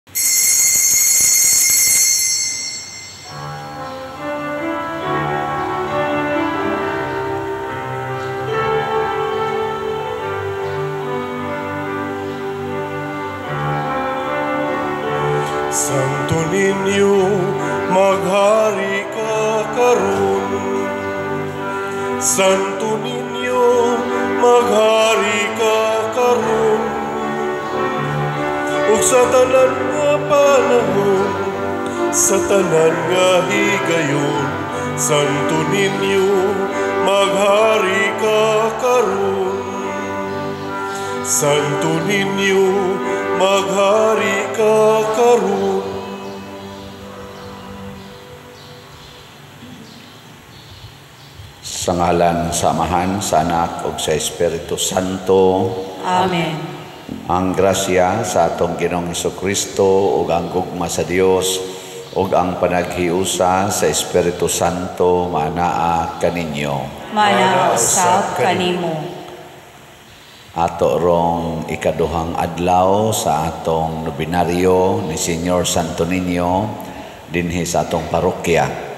Santo Niño, maghari ka karon. Santo Niño, maghari ka karon. Ug sa tanan nga panahon, sa tanan nga higayon, Santo Niño, maghari ka karon. Santo Niño, maghari ka karon. Sa ngalan sa Amahan, sa Anak ug sa Espiritu Santo. Amen. Ang grasya sa atong Ginoong Hesukristo ug ang gugma sa Dios ug ang panaghiusa sa Espiritu Santo maanaa kaninyo. Maanaa usab kanimo. Ato rong ikaduhang adlaw sa atong nobinaryo ni Señor Santo Niño dinhi sa atong parokya.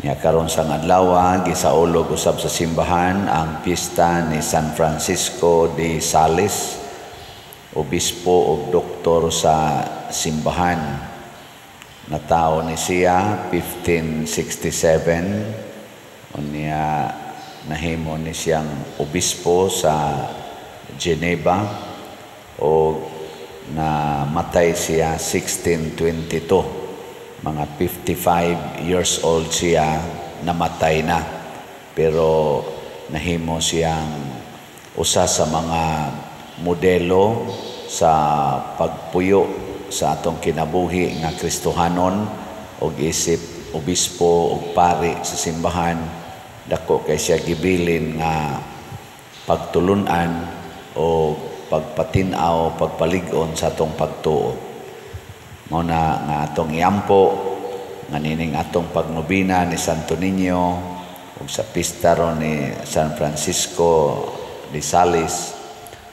Nya karon sang adlaw gisaulog usab sa simbahan ang pista ni San Francisco de Sales, obispo ug doktor sa simbahan. Natawo ni siya 1567, unya nahimo ni siyang obispo sa Geneva o namatay siya 1622. Mga 55 years old siya, namatay na. Pero nahimo siyang usa sa mga modelo sa pagpuyo sa atong kinabuhi nga Kristohanon og isip obispo og pari sa simbahan. Dako kay siya gibilin nga pagtulun-an o pagpatin-aw, pagpalig-on sa atong pagtuo. Mao na nga atong iampo nga nining atong pagnobina ni Santo Niño ug sa pista ron ni San Francisco de Sales,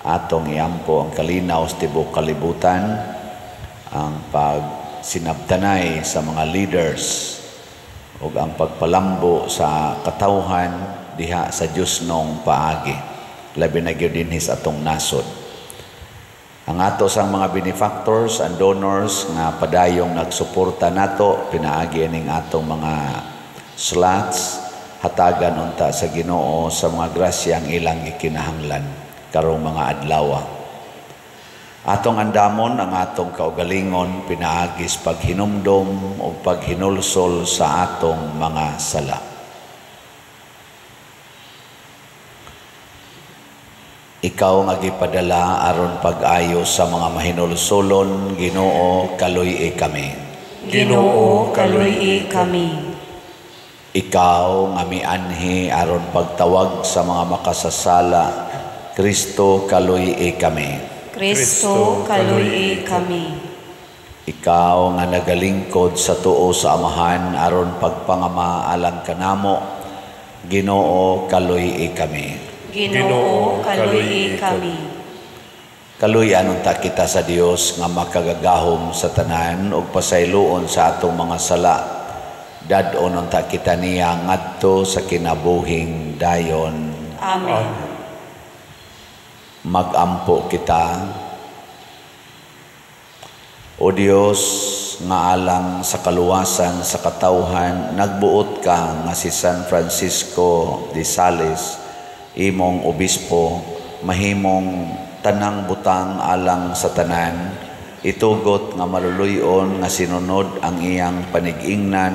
atong iampo ang kalinaw sa tibuok kalibutan, ang pagsinabtanay sa mga leaders ug ang pagpalambo sa katawhan diha sa Dios nong paagi, labi na gyud dinhi sa atong nasod. Ang ato sang mga benefactors and donors nga padayong nagsuporta nato pinaagi ning atong mga slots, hatagan unta sa Ginoo sa mga grasya ang ilang gikinahanglan karong mga adlaw. Atong andamon ang atong kaugalingon pinaagi sa paghinumdom o paghinulsol sa atong mga sala. Ikaw nga gipadala aron pag-ayo sa mga mahinulsolon, Ginoo, kaluy-i kami. Ginoo, kaluy-i kami. Ikaw nga mianhi aron pagtawag sa mga makasasala, Kristo, kaluy-i kami. Kristo, kaluy-i kami. Ikaw nga nagalingkod sa tuo sa Amahan aron pagpangama alang kanamo, Ginoo, kaluy-i kami. Ginoo, kaluy-i kami. Kaluy-an unta kita sa Dios nga makagagahom sa tanan ug pasayloon sa atong mga sala. Dad-on unta kita niya ngadto sa kinabuhing dayon. Amen. Magampo kita. O Dios, nga alang sa kaluwasan sa katawhan, nagbuot ka nga si San Francisco de Sales, imong obispo, mahimong tanang butang alang sa tanan, itugot nga maluluyon nga sinunod ang iyang panigingnan,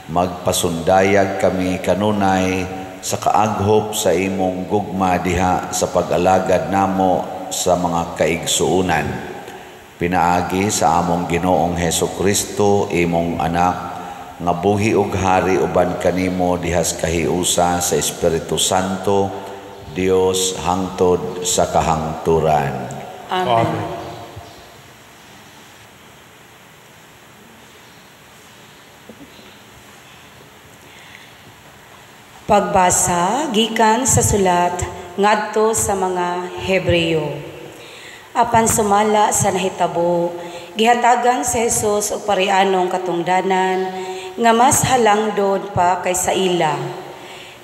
magpasundayag kami kanunay sa kaaghop sa imong gugma diha sa pag-alagad namo sa mga kaigsuonan. Pinaagi sa among Ginoong Hesukristo, imong anak, nga buhi ug hari uban kanimo dihas kahiusa sa Espiritu Santo, Dios hangtod sa kahangturan. Amen. Amen. Pagbasa gikan sa sulat ngadto sa mga Hebreo. Apan sumala sa nahitabo, Gihatagan si Jesus og parianong katungdanan nga mas halangdon pa kaysa ila.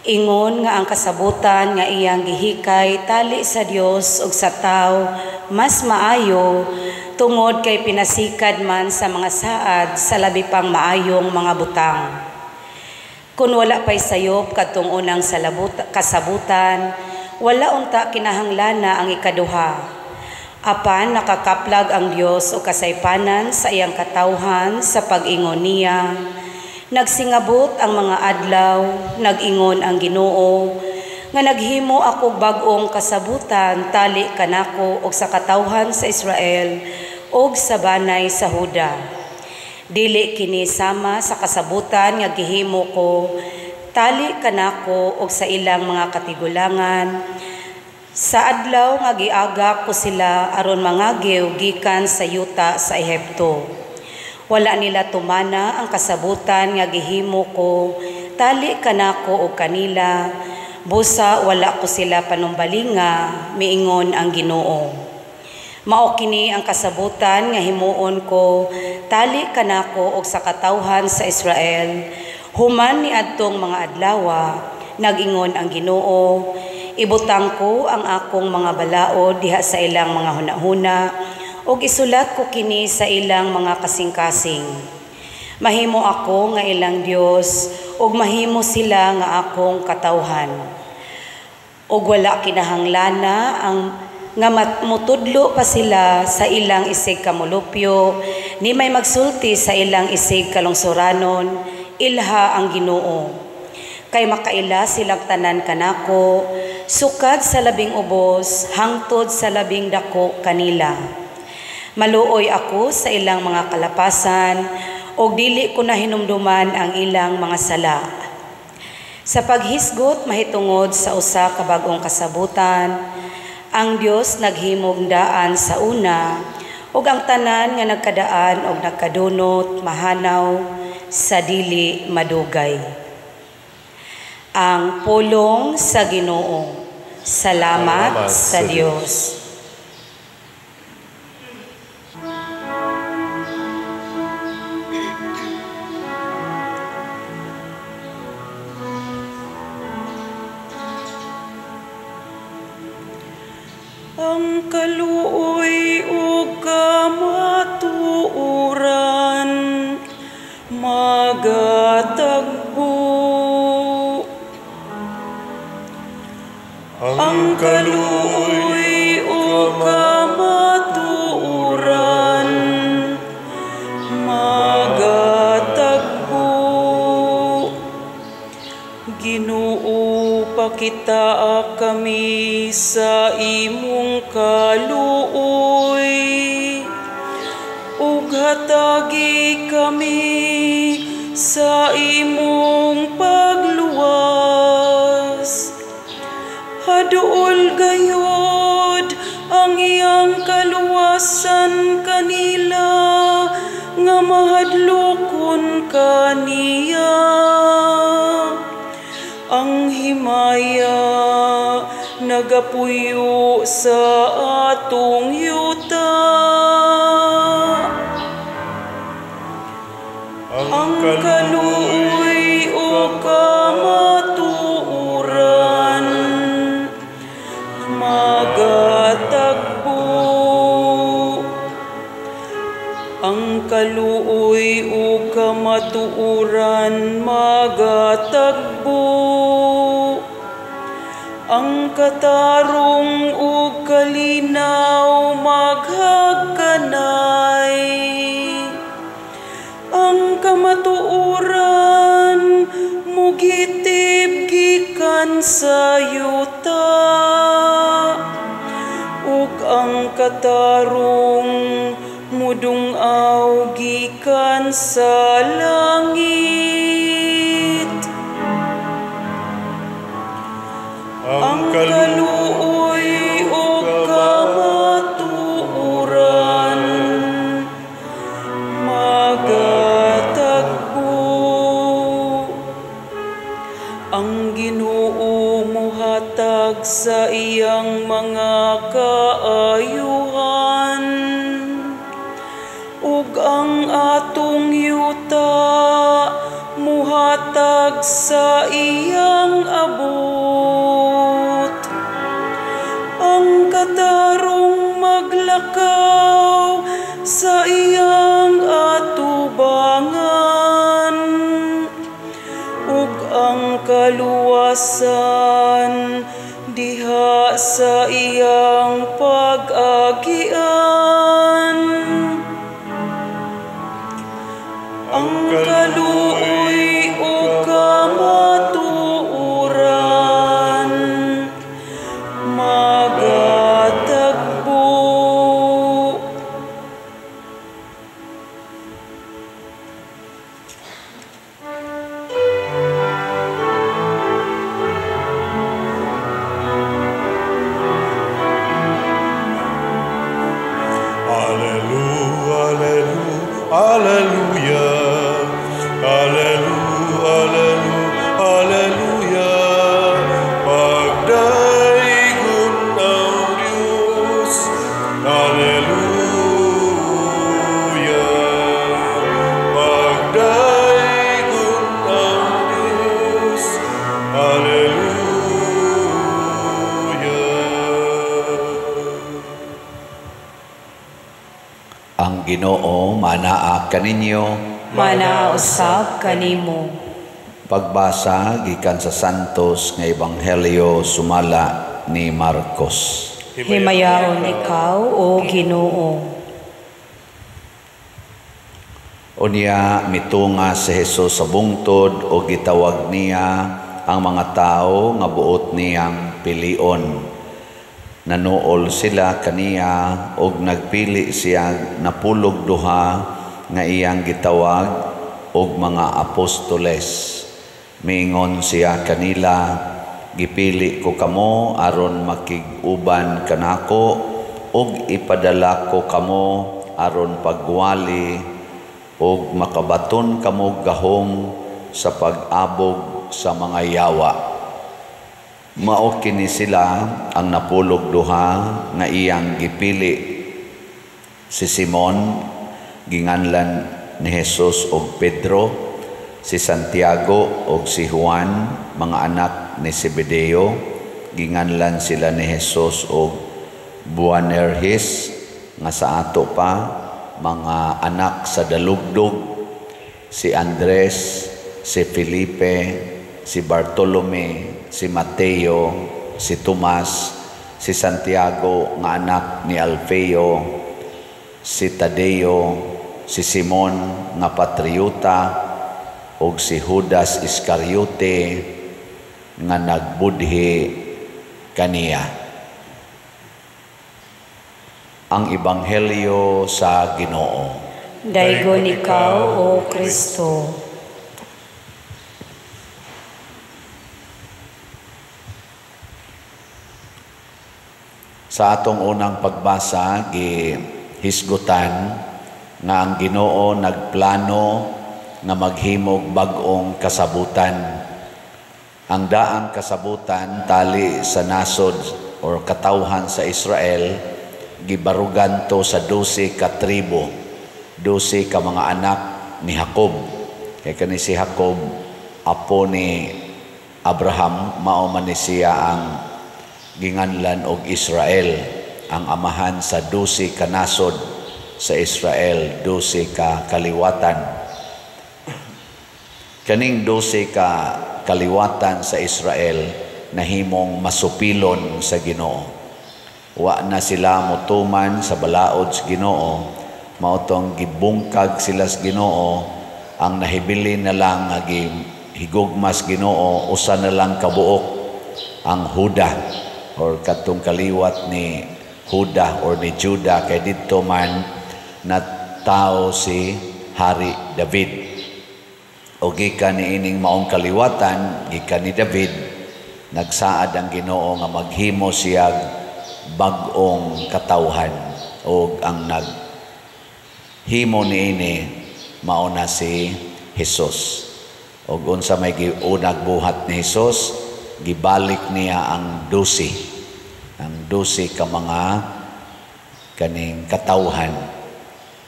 Ingon nga ang kasabutan nga iyang gihikay tali sa Dios ug sa tawo mas maayo tungod kay pinasikad man sa mga saad sa labi pang maayong mga butang. Kun wala pay sayop kadtong unang kasabutan, wala unta kinahanglana ang ikaduha. Apan nakakaplag ang Dios og kasaypanan sa iyang katawhan sa pag-ingon niya. Nagsingabot ang mga adlaw, nag-ingon ang Ginoo, nga naghimo ako bag-ong kasabutan tali kanako og sa katawhan sa Israel og sa banay sa Huda. Dili kini sama sa kasabutan nga gihimo ko tali kanako og sa ilang mga katigulangan. Sa adlaw nga giagak ko sila aron mangagiw gikan sa yuta sa Ehipto. Wala nila tumana ang kasabutan nga gihimo ko tali kanako og kanila, busa wala ko sila panumbalinga, miingon ang Ginoo. Mao kini ang kasabutan nga himuon ko tali kanako og sa katawhan sa Israel human niadtong mga adlawa, nag-ingon ang Ginoo. Ibutang ko ang akong mga balaod diha sa ilang mga hunahuna ug isulat ko kini sa ilang mga kasing-kasing. Mahimo ako nga ilang Dios ug mahimo sila nga akong katawhan. Ug wala kinahanglana ang nga mutudlo pa sila sa ilang isig kamulupyo, ni may magsulti sa ilang isig kalungsuranon, ilha ang Ginoo. Kay makaila silang tanan kanako, sukad sa labing ubos, hangtod sa labing dako kanila. Maluoy ako sa ilang mga kalapasan, og dili ko na hinumduman ang ilang mga sala. Sa paghisgot mahitungod sa usa ka bag-ong kasabutan, ang Dios naghimog daan sa una, ug ang tanan nga nagkadaan og nagkadunot mahanaw sa dili madugay. Ang pulong sa Ginoo. Salamat sa Dios. Ang kaluoy ug kamatuoran magatagbo. Ang kaluoy ug kamatuoran magatagbo. Ginoo, pakitaa kami sa imong kaluoy ug hatagi kami sa imong pagluwas. Haduol gayod ang iyang kaluwasan kanila nga mahadlokon kaniya. Ang himaya nagapuyo sa atong yuta. Ang kaluoy ug kamatuoran magatagbo. Ang kaluoy ug kamatuoran magatagbo. Ang katarong ug kalinaw maghagkanay. Ang kamatuoran mugitib gikan sa yuta, ug ang katarong mudungaw gikan sa langit. Ang kaluoy ug kamatuoran magatagbo. Ang Ginoo mohatag sa iyang mga kaayuhan ug Ang atong yuta muhatag sa iyang abot. Ang katarong maglakaw sa iyang atubangan, ug ang kaluwasan diha sa iyang pag-agian. Ang kaluoy ug kamatuoran magatagbo. Alleluia, alleluia, alleluia, alleluia. Pagdaygon ang Diyos, alleluia. Pagdaygon ang Diyos, alleluia. Ang Ginoo manaa kaninyo, Manaa usab kanimo. Pagbasa gikan sa Santos nga Ebanghelyo sumala ni Marcos. Himayaon ikaw, o Ginoo. Unya mitunga si Jesus sa bungtod o gitawag niya ang mga tao nga buot niyang pilion. Nanuol sila kaniya og nagpili siya 12 nga iyang gitawag og mga apostoles. Miingon siya kanila, gipili ko kamo aron makig-uban kanako og ipadala ko kamo aron pagwali og makabaton kamo gahom sa pag-abog sa mga yawa. Mao kini sila ang 12 nga iyang gipili. Si Simon, ginganlan ni Jesus og Pedro, si Santiago og si Juan, mga anak ni Zebedeo, ginganlan sila ni Jesus og Boanerges, nga sa ato pa mga anak sa dalugdog, si Andres, si Felipe, si Bartolome, si Mateo, si Tomas, si Santiago nga anak ni Alfeo, si Tadeo, si Simon nga patriota, ug si Judas Iscariote nga nagbudhi kaniya. Ang Ebanghelyo sa Ginoo. Daygon ikaw, O Kristo. Sa atong unang pagbasa, gihisgutan nga ang Ginoo nagplano nga maghimog bag-ong kasabutan. Ang daang kasabutan tali sa nasod or katawhan sa Israel, gibarugan to sa 12 ka tribo, 12 ka mga anak ni Jacob. Kay kani si Jacob, apo ni Abraham, mao man ni siya ang ginganlan og Israel, ang amahan sa 12 ka nasod sa Israel, 12 ka kaliwatan. Kaning 12 ka kaliwatan sa Israel nahimong masupilon sa Ginoo. Wa na sila motuman sa balaod sa Ginoo, mao tong gibungkag sila sa Ginoo. Ang nahibilin na lang nga gihigugmas Ginoo, usa na lang kabuok, ang Huda or kadtong kaliwat ni Huda or ni Juda, kay didto man na tao si Hari David. O gikan niining maong kaliwatan, gikan ni David, nagsaad ang Ginoo nga maghimo siyag bag-ong katawhan, og ang naghimo niini mao na si Jesus. Og unsa may giunag buhat ni Jesus, gibalik niya ang 12, ang 12 ka mga kaning katawhan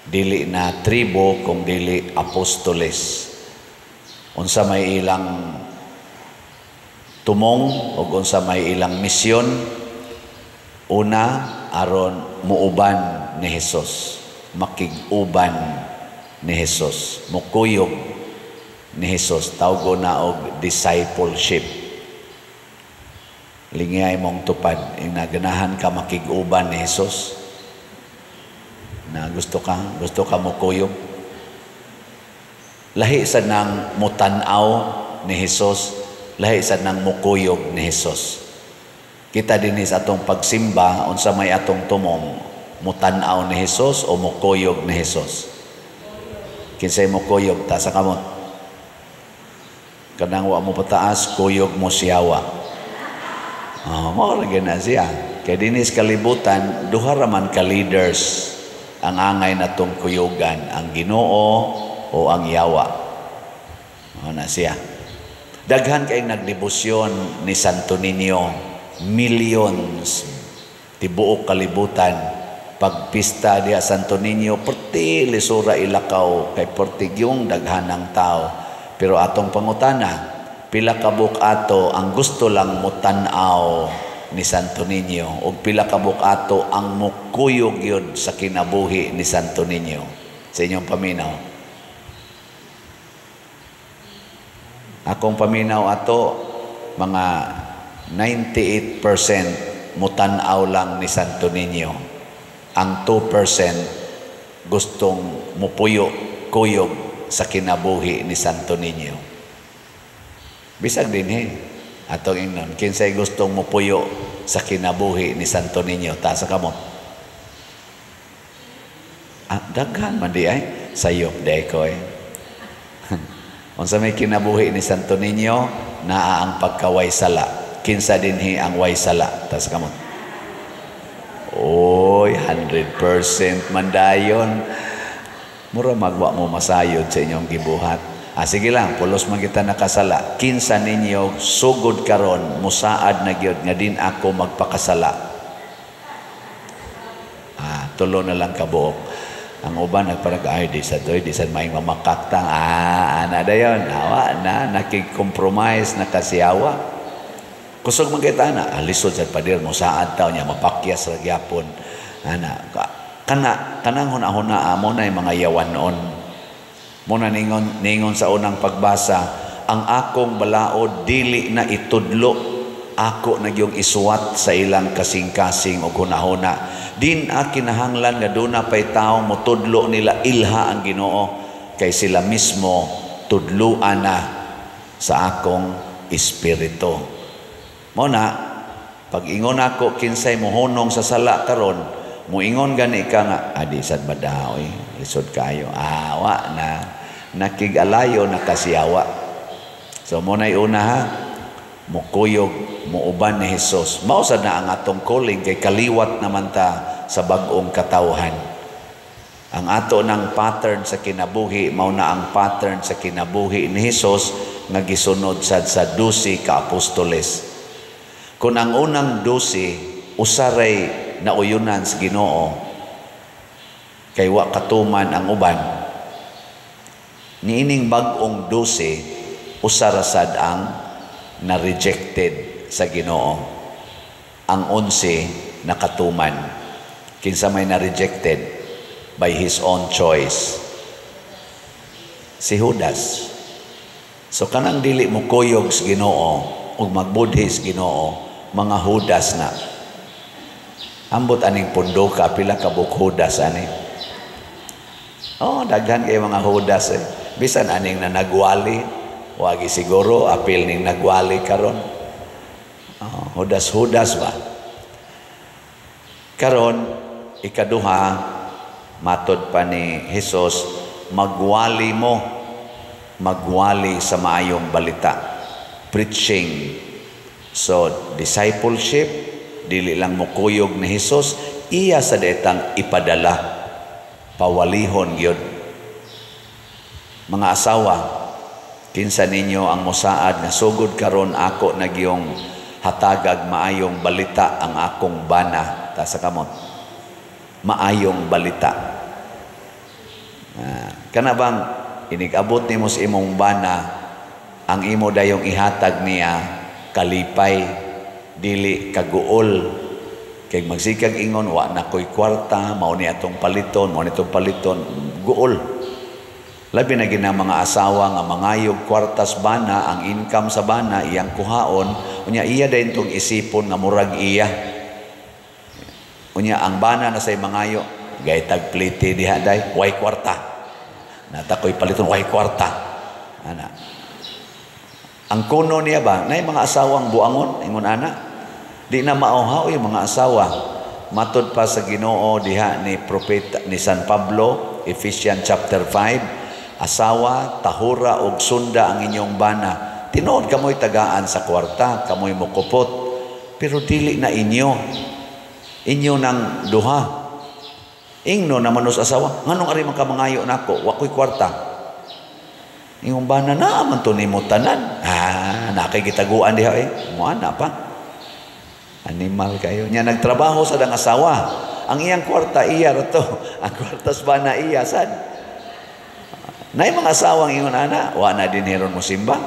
Dili na tribo kung dili apostoles. Unsa may ilang tumong o unsa may ilang misyon? Una, aron muuban ni Hesus, makig-uban ni Hesus, mukuyog ni Hesus, tawgo na og discipleship. Lingiyay mong tupad, yung naganahan ka makig-uban ni Hesus, na gusto ka mukuyog. Lahi sa nang mutanaw ni Hesus, lahi sa nang mukuyog ni Hesus. Kita din sa atong pagsimba, unsa may atong tumong, mutanaw ni Hesus o mukuyog ni Hesus? Kinsay mukuyog, taas sa kamot. Kanang wa mo pataas, kuyog mo siyawa. Oh, mao ra na siya. Kay dinis kalibutan, duha ra man ka leaders ang angay natong kuyugan, ang Ginoo o ang yawa. Mao na siya. Daghan kay nagdebosyon ni Santo Niño, millions tibuok kalibutan. Pagpista diha Santo Niño, perti lisura ilakaw kay perti yung daghanang tao. Pero atong pangutana, pila kabuk ato ang gusto lang mutan-aw ni Santo Niño ug pila kabuk ato ang mukuyog yun sa kinabuhi ni Santo Niño? Sa inyong paminaw. Akong paminaw ato, mga 98% mutan-aw lang ni Santo Niño. Ang 2% gustong mupuyo, kuyog sa kinabuhi ni Santo Niño. Bisag din atong ingnon, kinsay gustong mupuyo sa kinabuhi ni Santo Niño, taas sa kamot. Ah, daghan man di ay, sayop di ko eh. Unsa may kinabuhi ni Santo Niño, naa ang pagkaway sala. Kinsa dinhi ang way sala, taas sa kamot. Oy, 100% man dayon. Mura magwa mo masayod sa inyong gibuhat. Ah, sige lang, pulos man kita nakasala. Kinsa ninyo sugod karon musaad na gyud nga din ako magpakasala. Ah, tulo na lang kabuok. Ang uban nagparag ay di sa doy, di sa maing mamakaktang. Ah, ana dayon, awa na nakig-compromise na kasiyawa. Kusog man kita na, lisod sa pader musaad taw niya mapakyas ra gyapon. Ana, kana kanang hunahuna amo na mga yawanon. Muna ningon ningon sa unang pagbasa, ang akong balaod dili na itudlo, ako na gyung isuwat sa ilang kasing-kasing og hunahuna. Din a kinahanglan nga duna pay tawo motudlo nila ilha ang Ginoo, kay sila mismo tudloan na sa akong espiritu. Mo na pag ingon ako kinsay mohunong sa sala karon, muingon gani ka nga adi sad badaoy, lisod kayo. Awa na nakig-alayo na kasiyawa. So mo na'y una ha, mukuyog, muuban ni Hesus. Mao sad na ang atong calling kay kaliwat naman ta sa bag-ong katawhan. Ang ato ng pattern sa kinabuhi, mao na ang pattern sa kinabuhi ni Hesus nga gisunod sad sa 12 ka apostoles. Kung ang unang 12 usaray nauyunan sa Ginoo kay wa katuman ang uban, niining bag-ong 12 usa ra sad ang na-rejected sa Ginoo. Ang 11 nakatuman. Kinsa may na-rejected? By his own choice. Si Judas. So kanang dili mo kuyog sa Ginoo ug magbudhi sa Ginoo, mga Judas na. Ambot aning pundoka, pila ka buok Judas ani. Oh, daghan kay mga Judas eh. Bisan aning na nagwali, wagi siguro apil ning nagwali karon. Oh, Judas-Judas ba? Karon ikaduha, matod pa ni Hesus, magwali mo, magwali sa maayong balita. Preaching. So, discipleship, dili lang mukuyog ni Hesus, iya sa detang ipadala, pawalihon gyud. Mga asawa, kinsa ninyo ang mosaad nga sugod karon ako nagyong hatagag maayong balita ang akong bana, ta sa kamot. Maayong balita. Kana bang inig-abot nimo sa imong bana, ang imo dayong ihatag niya kalipay, dili kaguol. Kay magsikag ingon, wa na ko'y kwarta, mao ni atong paliton, mao ni atong paliton, guol. Labi na gina mga asawa nga mangayog kwartas bana, ang income sa bana iyang kuhaon, unya iya dayon tong isipon nga murag iya. Unya ang bana na say mangayo, gay tagpliti diha day, way kwarta. Nata ko'y paliton, way kwarta. Ana. Ang kuno niya ba, nay mga asawang buangon, ingon ana. Di na mauhaw yung mga asawa. Matod pa sa Ginoo diha ni propeta ni San Pablo, Ephesians chapter 5, asawa, tahura og sunda ang inyong bana. Tinuod kamoy tagaan sa kwarta, kamoy mukupot, pero dili na inyo. Inyo nang duha. Ingno naman sa asawa, nganong ari man ka mangayo nako, wa ko'y kwarta. Inyong bana na man to nimo tanan. Ah, na kay gitaguan diha eh. Mo ana pa. Animal kayo. Nya nagtrabaho sa dang asawa. Ang iyang kwarta iya ra to. Ang kwarta sa bana iya sad. Nay mga asawang ingon ana, wa na din hiron mo simba.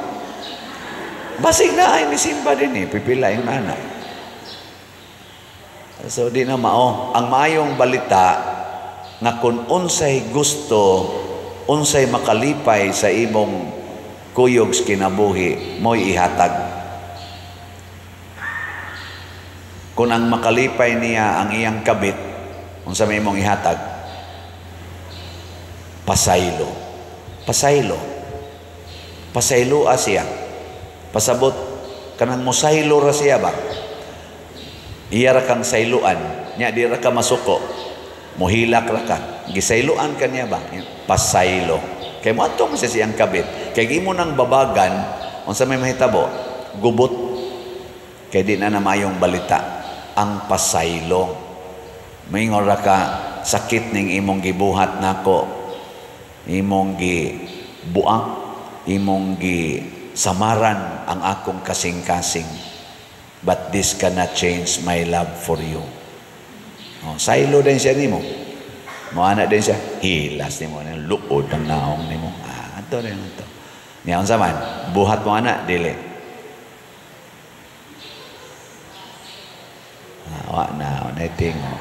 Basig na ay ni simba din eh, pipila ingon ana. So di na mao. Ang maayong balita nga kung unsay gusto, unsay makalipay sa imong kuyog sa kinabuhi, mo'y ihatag. Kung ang makalipay niya ang iyang kabit, unsa may imong ihatag? Pasaylo. Pasaylo. Pasaylo siya. Pasabot kanang mosaylo ra siya ba? Iya ra kang sayloan, nya di ra ka masuko. Mohilak ra ka. Gisayloan ka niya ba? Pasaylo. Kay mo adto man siya siyang kabit. Kay imo nang babagan, unsa may mahitabo? Gubot. Kay di na mayong balita ang pasaylo. Maingon ra ka, sakit ning imong gibuhat nako, imong gibuak, imong gisamaran ang akong kasing-kasing. But this cannot change my love for you. Oh, saylo din siya nimo. Moana din siya, hilas nimo, luod ang naong nimo. Ah, ato rin ato. Niya unsa man, buhat mo ana dili. Ah, wa na, wa na tingo.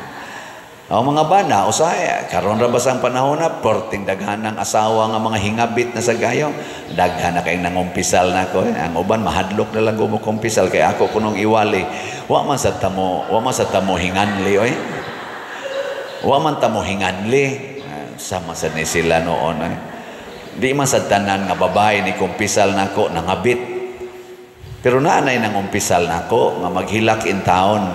O mga bana, usahay, karon ra ba sa panahon na, porting daghan ng asawa nga mga hingabit na sa gayo, daghan na kayong nangumpisal na ko. Eh. Ang uban, mahadlok na lang gumukumpisal, kaya ako kunong iwali. Wa man sa tamo, wa man sa tamo hinganli, oy. Wa man tamo hinganli. Sama sa ni sila noon. Eh. Di man sa tanan nga babae ni kumpisal nako nangabit. Pero naanay nangumpisal nako nga maghilak in town.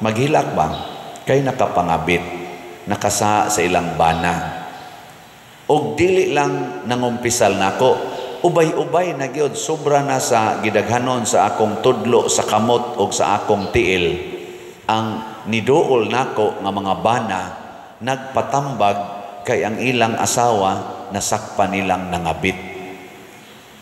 Maghilak ba? Kay nakapangabit, nakasa sa ilang bana. Og dili lang nangumpisal nako, ubay-ubay na gyud, sobra na sa gidaghanon sa akong tudlo sa kamot og sa akong tiil. Ang niduol nako nga mga bana nagpatambag kay ang ilang asawa nasakpan nilang nangabit.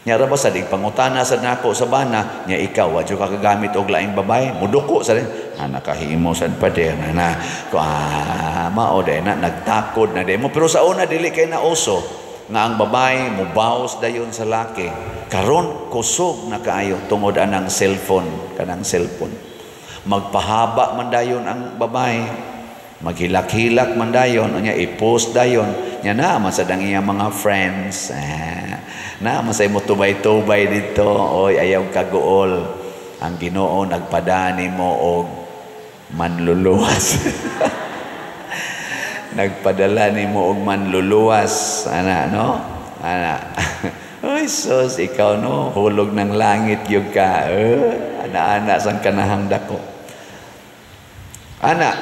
Nya ra ba sa dig pangutana sad nako sa bana, nya ikaw wa jud ka kagamit og laing babae, muduko sa rin. Ah, nakahimo sad pa din na ko, ah, mao day na nagtakod na day mo. Pero sa una dili kay nauso nga ang babae mubaos dayon sa laki. Karon kusog na kaayo tungod anang cellphone, kanang cellphone. Magpahaba man dayon ang babae, maghilak-hilak man dayon, unya i-post dayon, nya na man sad ang iyang mga friends. Ah, na man say mo tubay-tubay dito, oy ayaw kaguol. Ang Ginoo nagpadani mo og manluluwas. Nagpadala nimo og manluluwas, ana no? Ana. Oy sus, ikaw no, hulog ng langit gyud ka. Ana-ana sang kanahang dako. Ana,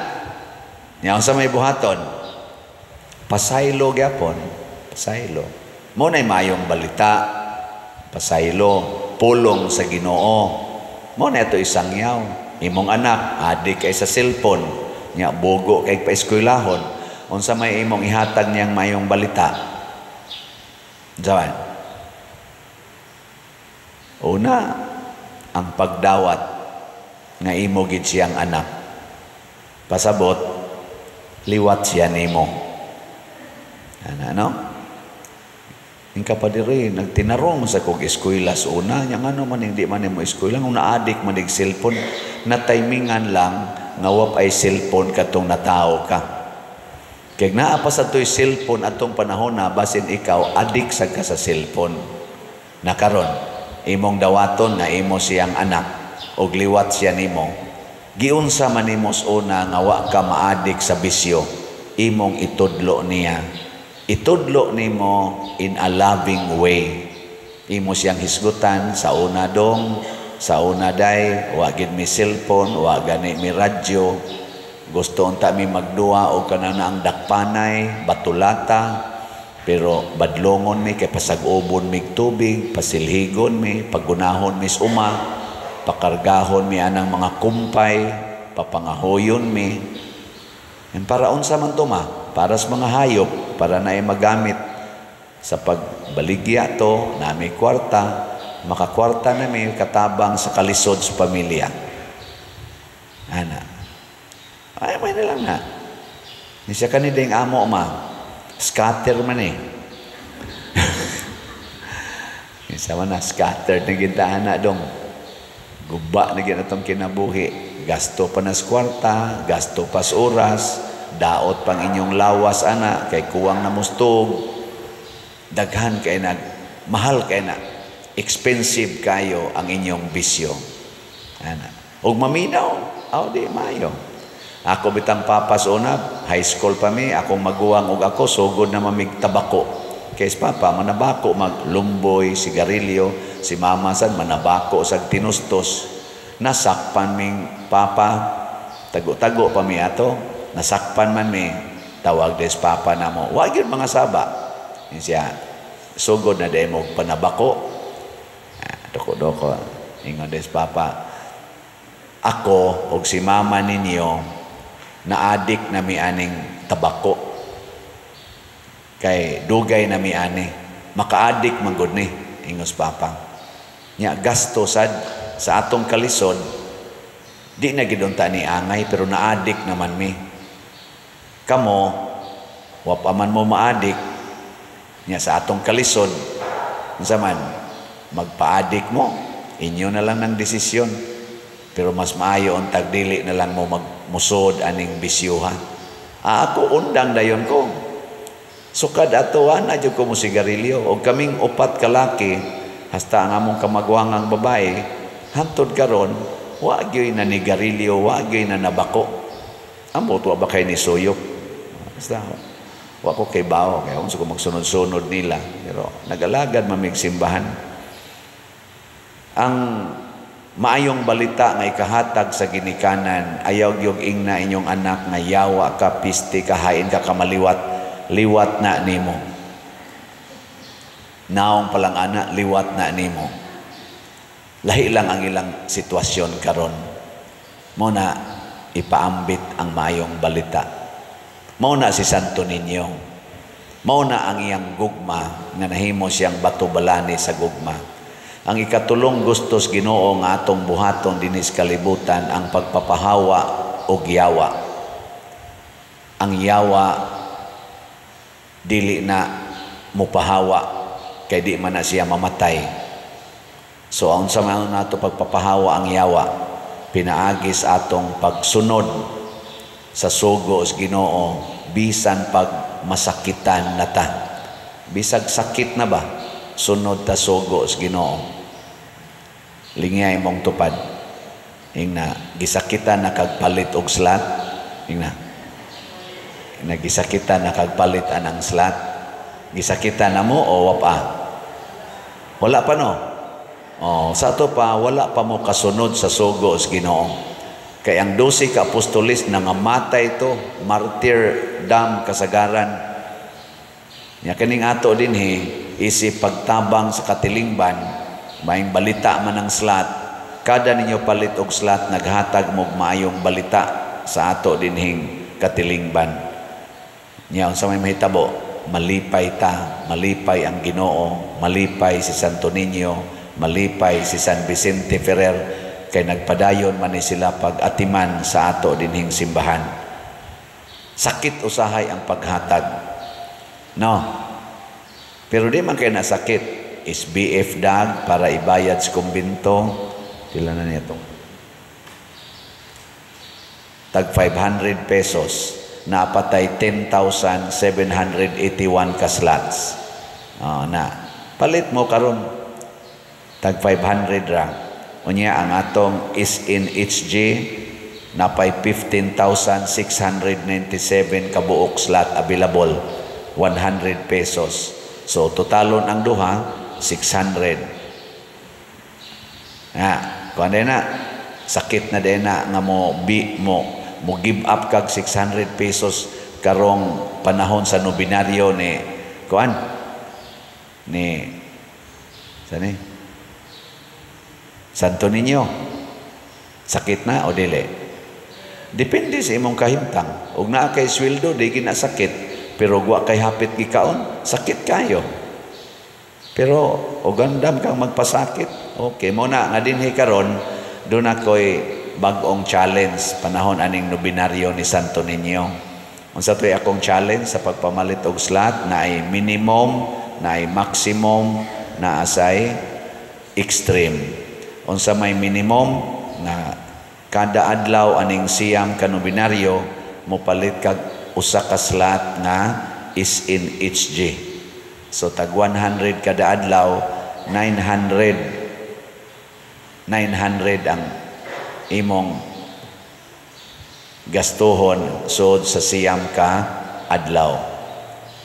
nya unsa may buhaton? Pasaylo gyapon, pasaylo. Mo nay mayong balita, pasaylo, pulong sa Ginoo. Mo na ito isang yaw. Imong anak, adik kay sa cellphone, nya bogo kay paeskwelahon. Unsa may imong ihatag niyang mayong balita? Jawan. Una, ang pagdawat nga imo gid siyang anak. Pasabot, liwat siya nimo. Ana, no? Ingka pa diri, nagtinarong sa kog eskwela sa una. Nya ngano man hindi man mo eskwela, kung naadik man ig cellphone, na timingan lang nga wa ay cellphone katong natao ka. Kay naa pa sa to'y cellphone atong panahon na basin ikaw adik sad ka sa cellphone. Na karon imong dawaton nga imo siyang anak og liwat siya nimo. Giunsa man nimo sa una nga wa ka maadik sa bisyo, imong itudlo niya. Itudlo nimo in a loving way. Imo siyang hisgutan sa una dong, sa una day, wa gid mi cellphone, wa gani mi radyo. Gusto unta mi magduwa o kanana ang dakpanay, batulata, pero badlongon mi kay pasag-ubon mi tubig, pasilhigon mi, paggunahon mi sa uma, pakargahon mi anang mga kumpay, papangahoyon mi. And para unsa man to ma? Para sa mga hayop, para na ay magamit sa pagbaligya to, nami kwarta, makakwarta na mi katabang sa kalisod sa pamilya. Ana. Ay, may na lang na. Ni siya kanida yung amo ma. Scatter man eh. Isa man na, scatter na kita ana dong. Guba na gina itong kinabuhi. Gasto pa nas kwarta, gasto pa sa oras, daot pang inyong lawas ana, kay kuwang na mustog. Daghan kay na, mahal kay na, expensive kayo ang inyong bisyo. Ana. Og maminaw, aw di mayo. Ako bitang papas una, high school pa mi, akong maguwang og ako sugod na mamig tabako. Kay si papa manabako maglumboy, sigarilyo, si mama sad manabako sag tinustos. Nasakpan ming papa, tago-tago pa mi ato, nasakpan man mi, tawag des papa namo. Wa gyud mga saba. Siya sugod na day mo panabako. Doko-doko ingon des papa. Ako og si mama ninyo naadik na mi aning tabako. Kay dugay na mi ani, makaadik man gud ni ingos papa. Nya gasto sad sa atong kalisod, di na gid unta ni angay pero naadik naman mi. Kamo wa pa man mo maadik nya sa atong kalisod, unsa man magpaadik mo, inyo na lang ng desisyon. Pero mas maayo untag dili na lang mo magmusod aning bisyoha. Ako undang dayon ko. Sukad atuan na jud ko mo sigarilyo. Og kaming upat kalaki, hasta ang among kamagwangang babae, hantod karon, wa gyoy na nigarilyo, wa gyoy na nabako. Ambot wa ba kay ni suyop? Basta wa ko kay bao, kaya unsa ko magsunod-sunod nila. Pero nagalagad mamig simbahan. Ang maayong balita nga ikahatag sa ginikanan, ayaw gyud ingna inyong anak nga yawa ka, piste ka, hain ka, kamaliwat, liwat na nimo. Naong palang ana, liwat na nimo. Lahi lang ang ilang sitwasyon karon. Mao na ipaambit ang maayong balita. Mao na si Santo Niño. Mao na ang iyang gugma nga nahimo siyang bato balani sa gugma. Ang ikatulong gustos Ginoo nga atong buhaton dinis kalibutan ang pagpapahawa og yawa. Ang yawa dili na mupahawa kay di man na siya mamatay. So ang unsa man nato pagpapahawa ang yawa, pinaagis atong pagsunod sa sugo sa Ginoo bisan pag masakitan na ta. Bisag sakit na ba, sunod ta sugo sa Ginoo. Lingay mong tupad. Ingna gisakitan na kagpalit og slat. Ingna gisakitan na kagpalit anang slat. Gisakitan na mo o wa pa? Wala pa no. Oh, sa ato pa wala pa mo kasunod sa sugo sa Ginoo. Kay ang 12 ka apostoles nangamatay to, martyr dam kasagaran. Nya kining ato dinhi isip pagtabang sa katilingban, maayong balita man ang slat. Kada ninyo palit og slat, naghatag mo maayong balita sa ato dinhing katilingban. Nya unsa may mahitabo? Malipay ta, malipay ang Ginoo, malipay si Santo Niño, malipay si San Vicente Ferrer, kay nagpadayon man ni sila pag-atiman sa ato dinhing simbahan. Sakit usahay ang paghatag. No. Pero di man kay nasakit. SBF dag para ibayad sa kumbinto. Pila na niya itong? Tag 500 pesos. Napatay 10,781 ka slots. Oh, na. Palit mo karon tag 500 ra. Unya ang atong SNHG napay 15,697 kabuok slot available, 100 pesos. So totalon ang duha 600. Na, kuan na sakit na din na nga mo bi mo mo give up kag 600 pesos karong panahon sa nobinaryo ni kuan ni sani Santo Niño. Sakit na o dili? Depende sa imong kahimtang. Ug naa kay sweldo, di ginasakit, pero wa kay hapit gikaon, sakit kayo. Pero og andam kang magpasakit, okay mo na nga dinhi karon doon ako'y bag-ong challenge panahon aning nobinaryo ni Santo Niño. Unsa to'y akong challenge sa pagpamalit og slot? Naay minimum, naay maximum, naasay extreme. Unsa may minimum? Nga kada adlaw aning 9 ka nobinaryo mopalit kag usa ka slot nga is in HG. So tag 100 kada adlaw, 900 900 ang imong gastuhon sud sa 9 ka adlaw.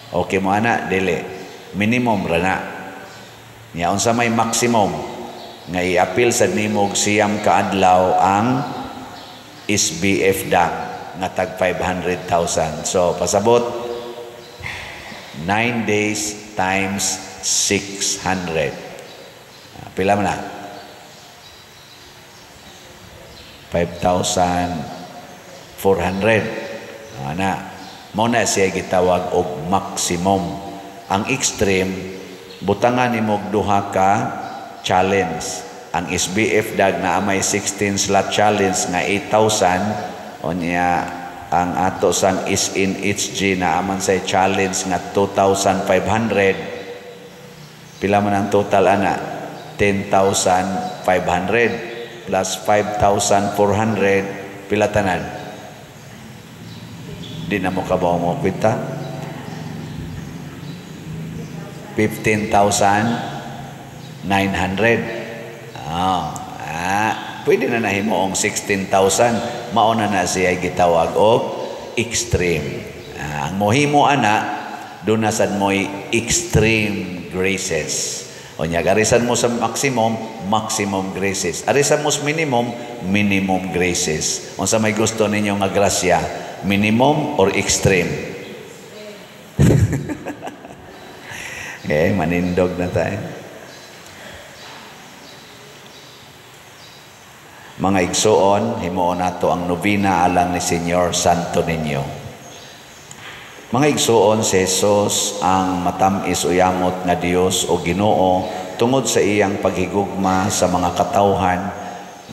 Okay mo ana? Dili. Minimum ra na. Nya unsa may maximum? Nga iapil sad nimo og 9 ka adlaw ang SBF dag nga tag 500,000. So pasabot 9 days times 600. Pila man na? 5,400. Ana, mao na siya gitawag og maximum. Ang extreme, butangan nimo og duha ka challenge. Ang SBF dag na may 16 slot challenge nga 8,000, unya ang ato sang SNHG na aman say challenge nga 2,500. Pila man ang total ana? 10,500 plus 5,400, pila tanan? Di na mo kabaw mo kwenta? 15,900. Pwede na nahimo ang 16,000. Mauna na siya gitawag og extreme. Ang mohimo ana, doon na sad mo'y extreme graces. O nya, arisan mo sa maximum, maximum graces. Arisan mo sa minimum, minimum graces. Unsa may gusto ninyo nga grasya, minimum or extreme? Okay, manindog na tayo. Mga igsoon, himuon nato ang nobina alang ni Señor Santo Niño. Mga igsoon, si Jesus ang matamis o yamot nga Dios o Ginoo tungod sa iyang paghigugma sa mga katawhan,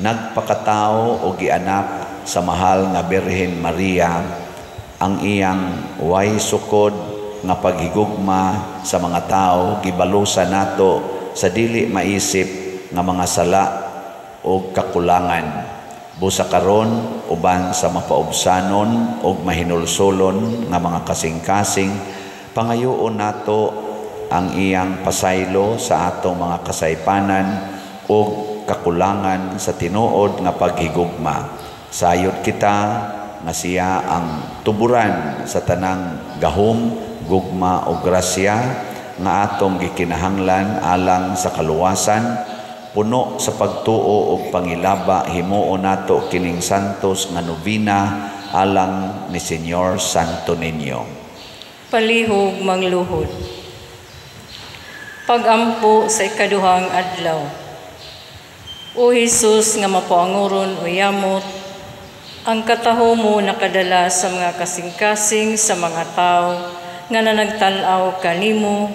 nagpakatao o gianak sa mahal nga Birhen Maria ang iyang way sukod nga paghigugma sa mga tao gibalusan nato sa dili maisip nga mga sala o kakulangan. Busa karon uban sa mapaubsanon og mahinulsolon nga mga kasing-kasing, pangayoon nato ang iyang pasaylo sa atong mga kasaypanan og kakulangan sa tinuod nga paghigugma. Sayod kita nga siya ang tuburan sa tanang gahom, gugma o grasya nga atong gikinahanglan alang sa kaluwasan. Puno sa pagtuo og pangilaba, himuon nato kining santos nga nobina alang ni Señor Santo Niño. Palihog mangluhod. Pagampo sa ikaduhang adlaw. O Hesus nga mapaanguron o yamot, ang kataho mo nakadala sa mga kasing-kasing sa mga tao nga nanagtan-aw kanimo,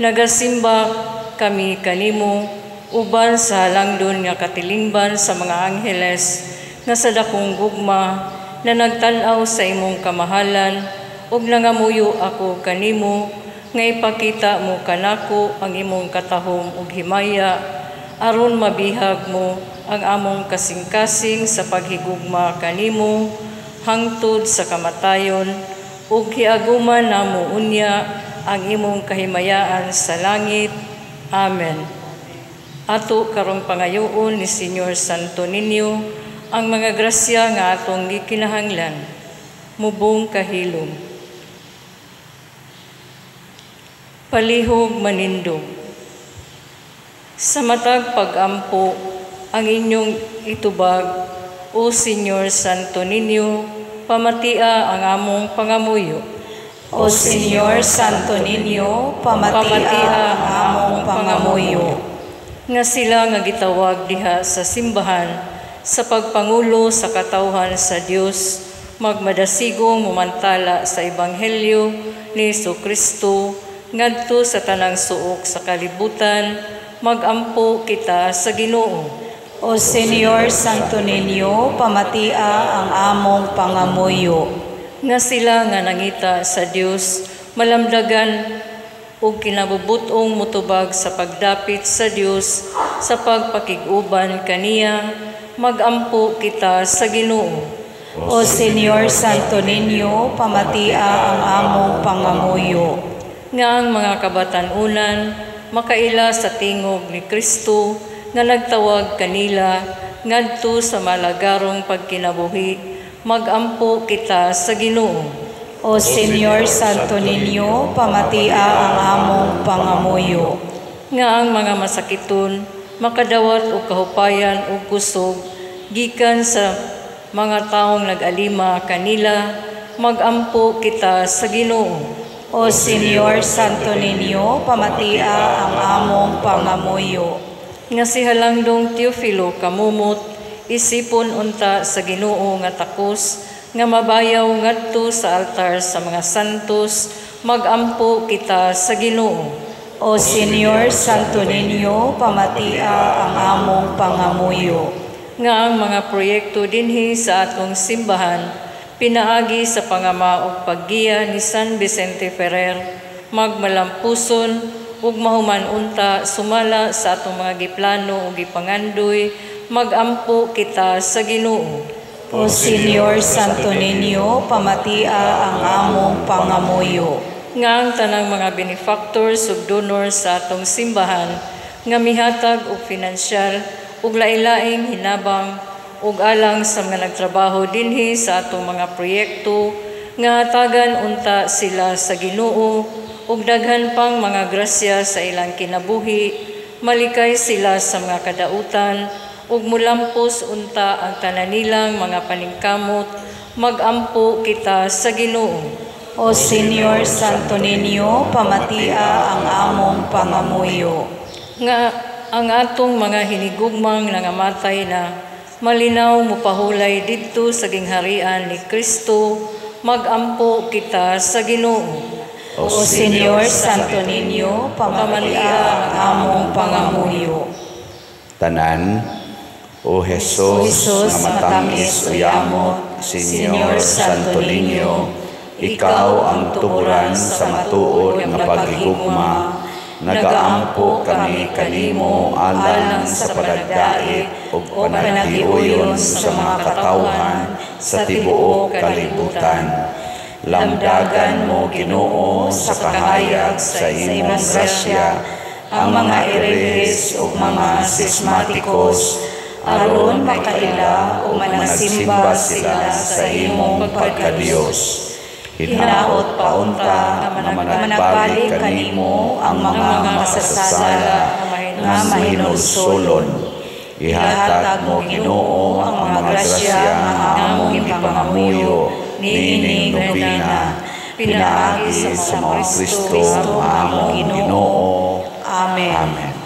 nagasimba kami kanimo, uban sa halangdon nga katilingban sa mga angheles nga sa dakong gugma na nagtan-aw sa imong kamahalan ug nangamuyo ako kanimo nga ipakita mo kanako ang imong katahom ug himaya aron mabihag mo ang among kasing-kasing sa paghigugma kanimo hangtod sa kamatayon ug hiaguman namo unya ang imong kahimayaan sa langit. Amen. Ato karong pangayoon ni Señor Santo Niño ang mga grasya nga atong gikinahanglan. Mubong kahilom. Palihog manindog. Sa matag pagampo ang inyong itubag, O Señor Santo Niño, pamatia ang among pangamuyo. O Señor Santo Niño, pamatia ang among pangamuyo. Nga sila nga gitawag diha sa simbahan sa pagpangulo sa katawhan sa Dios, magmadasigong mumantala sa ebanghelyo ni Jesucristo ngadto sa tanang suok sa kalibutan, magampo kita sa Ginoo. O Señor Santo Niño, pamatia ang among pangamuyo. Nga sila nga nangita sa Dios, malamdagan ug kinabubut-ong motubag sa pagdapit sa Dios sa pagpakig-uban kaniya, magampo kita sa Ginoo. O Señor Santo Niño, pamatia ang among pangamuyo. Nga ang mga kabatan-unan makaila sa tingog ni Kristo nga nagtawag kanila ngadto sa malagarong pagkinabuhi, magampo kita sa Ginoo. O Señor Santo Niño, pamatia ang among pangamuyo. Nga ang mga masakiton makadawat og kahupayan ug kusog gikan sa mga taong nag-alima kanila, magampo kita sa Ginoo. O Señor Santo Niño, pamatia ang among pangamuyo. Nga si Halangdong Teofilo kamumot, isipon unta sa Ginoo nga takos nga mabayaw ngadto sa altar sa mga santos, magampo kita sa Ginoo. O Señor Santo Niño, pamatia ang among pangamuyo. Nga ang mga proyekto dinhi sa atong simbahan pinaagi sa pangama ug paggiya ni San Vicente Ferrer, magmalampuson ug mahuman unta sumala sa atong mga giplano ug gipangandoy, magampo kita sa Ginoo. O Señor Santo Niño, pamatia ang among pangamuyo. Nga ang tanang mga benefactors ug donors sa atong simbahan nga mihatag og finansyal ug lain-laing hinabang ug alang sa mga nagtrabaho dinhi sa atong mga proyekto, nga hatagan unta sila sa Ginoo ug daghan pang mga grasya sa ilang kinabuhi, malikay sila sa mga kadautan ug mulampos unta ang tanan nilang mga paningkamot, magampo kita sa Ginoo. O Señor Santo Niño, pamatia ang among pangamuyo. Nga ang atong mga hinigugmang nangamatay na malinaw mopahulay didto sa gingharian ni Kristo, magampo kita sa Ginoo. O Señor Santo Niño, pamatia ang among pangamuyo. Tanan, O Jesus, O Jesus, nga matamis matamis o yamot, Señor Santo Niño, ikaw ang tuburan sa matuod nga paghigugma. Nagaampo kami kanimo alang sa panagdait ug panaghiuyon sa mga katawhan sa tibuok kalibutan. Lamdagan mo, Ginoo, sa kahayag sa imong grasya ang mga erehes ug mga sismatikos aron makaila o ug managsimba sila sa imong pagkadiyos. Hinaot paunta nga managbalik kanimo ang mga makasasala nga mahinulsolon. Ihatag mo, Ginoo, ang mga grasya nga among gipangamuyo niining nobena, pinaagi sa mga Kristo nga among Ginoo. Amen. Amen.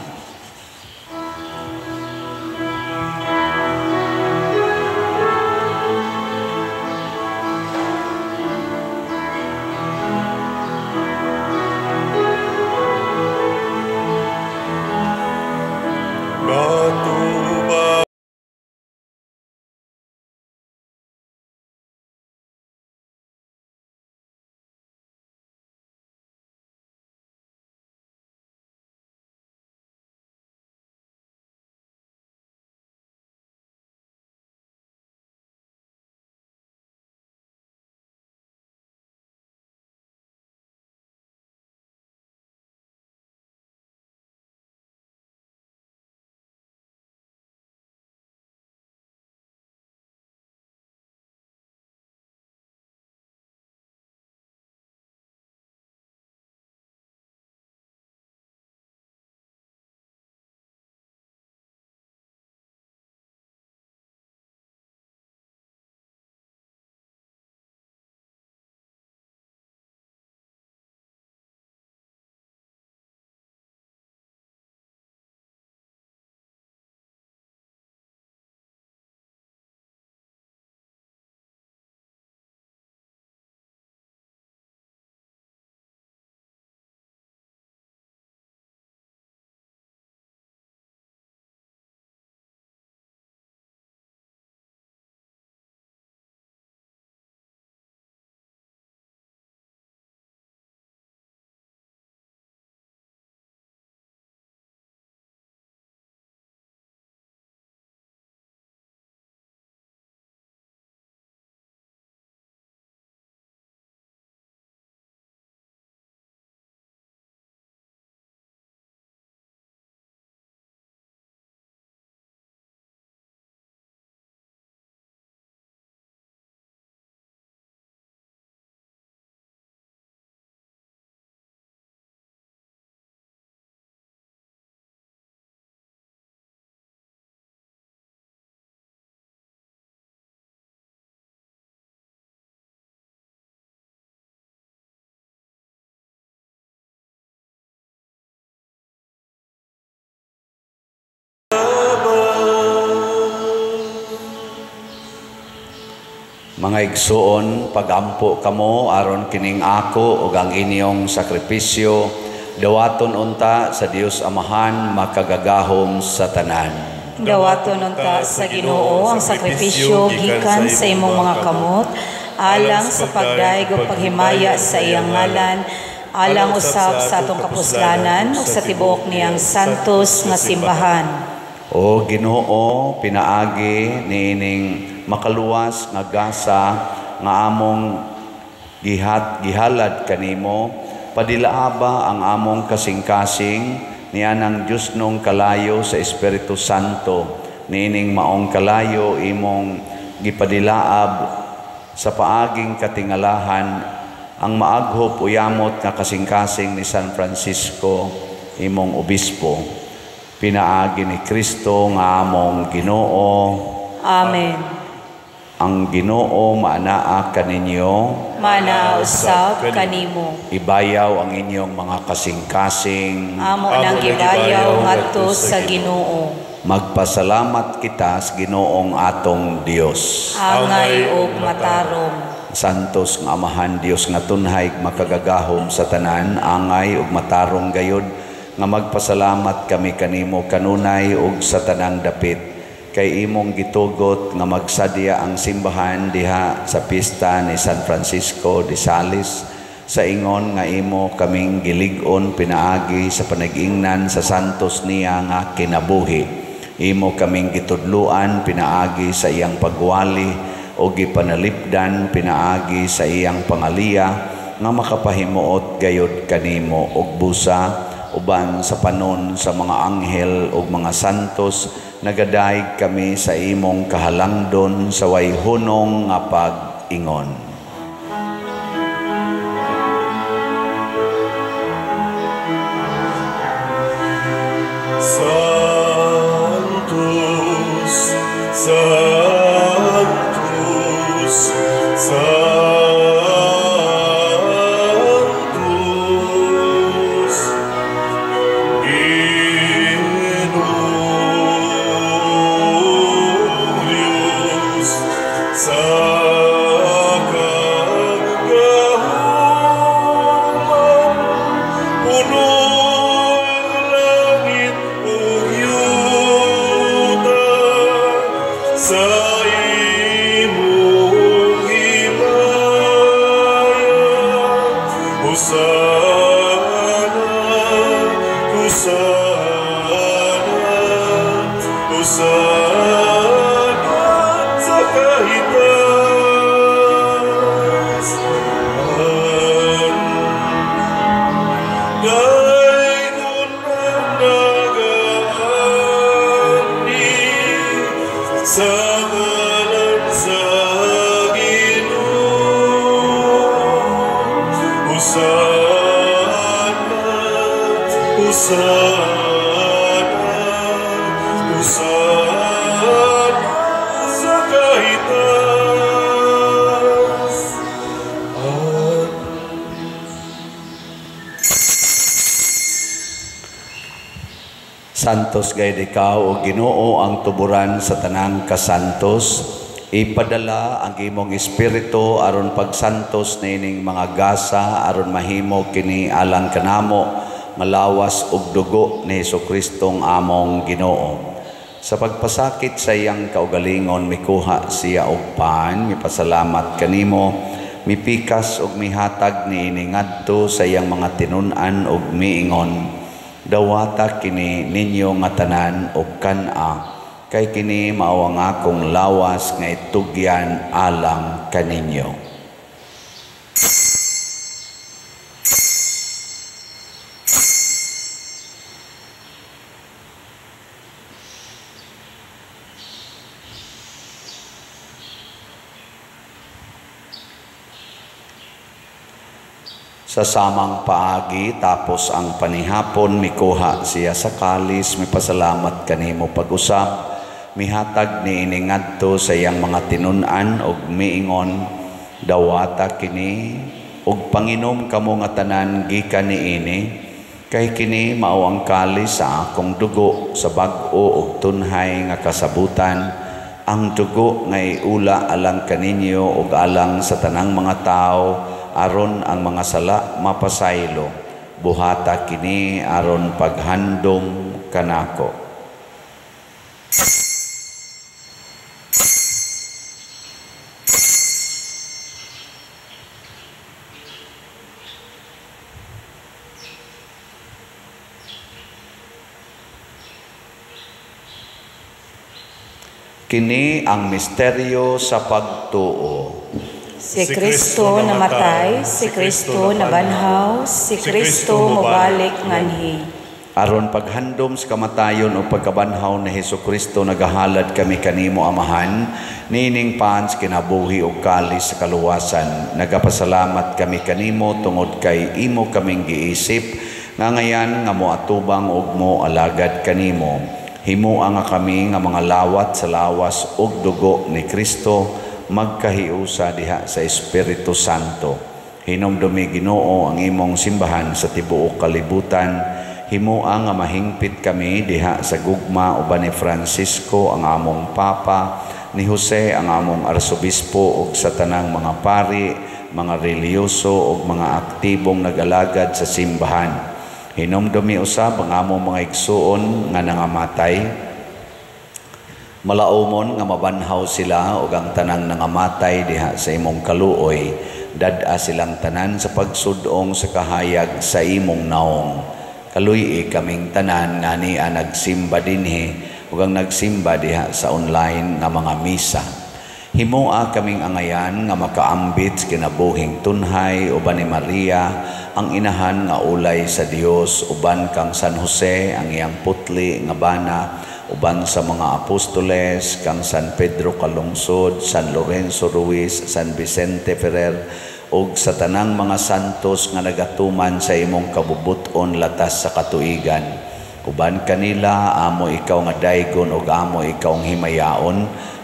Mga igsuon, pagampo kamo aron kining ako ug ang inyong sakripisyo dawaton unta sa Dios Amahan makagagahom sa tanan. Dawaton unta sa Ginoo ang sakripisyo gikan sa imong mga kamot, alang sa pagdayeg ug paghimaya sa iyang ngalan, alang usab sa atong kapuslanan ug sa tibuok niyang santos nga simbahan. O Ginoo, pinaagi niining makaluwas nga gasa nga among gihalad kanimo, padilaaba ang among kasing-kasing nianang Dios nung kalayo sa Espiritu Santo. Niining maong kalayo imong gipadilaab sa paaging katingalahan ang maaghop o yamot nga kasing-kasing ni San Francisco imong obispo. Pinaagi ni Kristo nga among Ginoo. Amen. Ang Ginoo maanaa kaninyo, Maanaa usab kanimo. Ibayaw ang inyong mga kasing-kasing. Amo nang gibayaw ngadto sa Ginoo. Magpasalamat kita sa Ginoong atong Dios. Angay ug matarong. Santos nga Amahan Dios nga tunhay makagagahom sa tanan, angay ug matarong gayud nga magpasalamat kami kanimo kanunay ug sa tanang dapit, kay imong gitugot nga magsadya ang simbahan diha sa pista ni San Francisco de Sales sa ingon nga imo kaming gilig-on pinaagi sa panag-ingnan sa santos niya nga kinabuhi. Imo kaming gitudluan pinaagi sa iyang pagwali o gipanalipdan pinaagi sa iyang pangaliya nga makapahimuot gayod kanimo og busa uban sa panon sa mga anghel ug mga santos. Nagadayeg kami sa imong kahalangdon sa way hunong nga pag-ingon. Sanctus, Sanctus, Sanctus, Ginoo Dios sa kagahuman, puno ang langit ug yuta sa imong himaya. Hosana, Hosana, Hosana sa kahitaas. Daygon ang nagaani sa ngalan sa Ginoo. Hosana, Hosana, Hosana sa kahitaas. Santos gayud ikaw o Ginoo ang tuburan sa tanang kasantos. Ipadala ang imong espiritu aron pagsantos niining mga gasa aron mahimo kini alang kanamo malawas ug dugo ni Hesus-Kristong among Ginoo. Sa pagpasakit sa iyang kaugalingon mikuha siya og pan, mipasalamat kanimo, mipikas ug mihatag niini ngadto sa iyang mga tinun-an ug miingon, dawata kini ninyo nga tanan og kan-a, kay kini mao ang akong lawas nga itugyan alang kaninyo. Sa samang paagi, tapos ang panihapon, mikuha siya sa kalis, mipasalamat kanimo pag-usap, mihatag ni iningadto sa iyang mga tinun-an og miingon, dawata kini og panginom kamo nga tanan gikan niini, kay kini mao ang kalis sa akong dugo sa bag-o og tunhay nga kasabutan, Ang dugo nga iula alang kaninyo ug alang sa tanang mga tawo aron ang mga sala mapasaylo. Buhata kini aron paghandom kanako. Kini ang misteryo sa pagtuo. Si Kristo namatay, si Kristo nabanhaw, si Kristo mobalik nganhi. Aron paghandom sa kamatayon o pagkabanhaw ni Hesukristo, nagahalad kami kanimo Amahan, nining pans kinabuhi o kalis sa kaluwasan. Nagapasalamat kami kanimo tungod kay imo kaming giisip, nga ngayan nga moatubang ug mo alagad kanimo. Himoa nga kami nga mga lawat sa lawas ug dugo ni Kristo, magkahiusa diha sa Espiritu Santo. Hinumdumi Ginoo ang imong simbahan sa tibuok kalibutan. Himoa nga mahingpit kami diha sa gugma uban ni Francisco ang among Papa, ni Jose ang among Arsobispo ug sa tanang mga pari, mga relihiyoso ug mga aktibong nag-alagad sa simbahan. Hinumdumi usab ang among mga igsuon nga nangamatay. Malaumon nga mabanhaw sila ug ang tanang nangamatay diha sa imong kaluoy. Dad-a silang tanan sa pagsudong sa kahayag sa imong naong. Kaluy-i kaming tanan nga nia nagsimba dinhi ug ang nagsimba diha sa online nga mga misa. Himoa kaming angayan nga makaambit sa kinabuhing tunhay uban ni Maria ang inahan nga ulay sa Dios, uban kang San Jose ang iyang putli nga bana, uban sa mga apostoles kang San Pedro Calungsod, San Lorenzo Ruiz, San Vicente Ferrer ug sa tanang mga santos nga nagatuman sa imong kabubut-on latas sa katuigan. Uban kanila amo ikaw nga daygon ug amo ikaw ang himayaon,